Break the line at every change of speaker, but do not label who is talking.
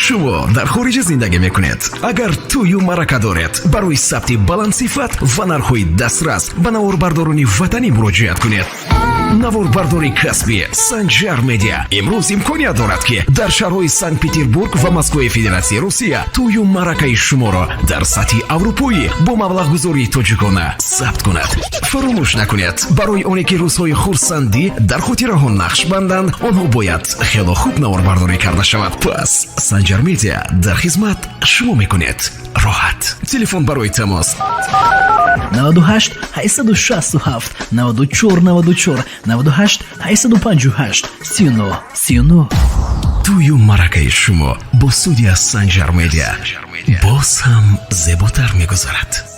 Шумо дар хориҷа зиндагӣ мекунед. Агар тӯю маърака доред, барои сабти баландсифат ва нархҳои дастрас ба наворбардорони ватанӣ муроҷиат кунед. Наворбардори касбӣ Санҷар Медиа имрӯз имконият дорад, ки дар шаҳрҳои Санкт Петербург ва Москваи Федератсияи Русия тӯю маъракаи шуморо дар сатҳи аврупоӣ бо маблағгузории тоҷикона сабт кунад. Фаромӯш накунед, барои оне ки рӯзҳои хурсандӣ дар хотираҳо нақш банданд, онҳо бояд хело хуб наворбардорӣ карда шавад. Пас Санҷар Медиа дар хизмат, шумо мекунед роҳат. Телефон барои тамос:
98 867 94 94, 98 858 39 39.
Тӯю маъракаи шумо бо студия Санҷар Медиа боз ҳам зеботар мегузарад.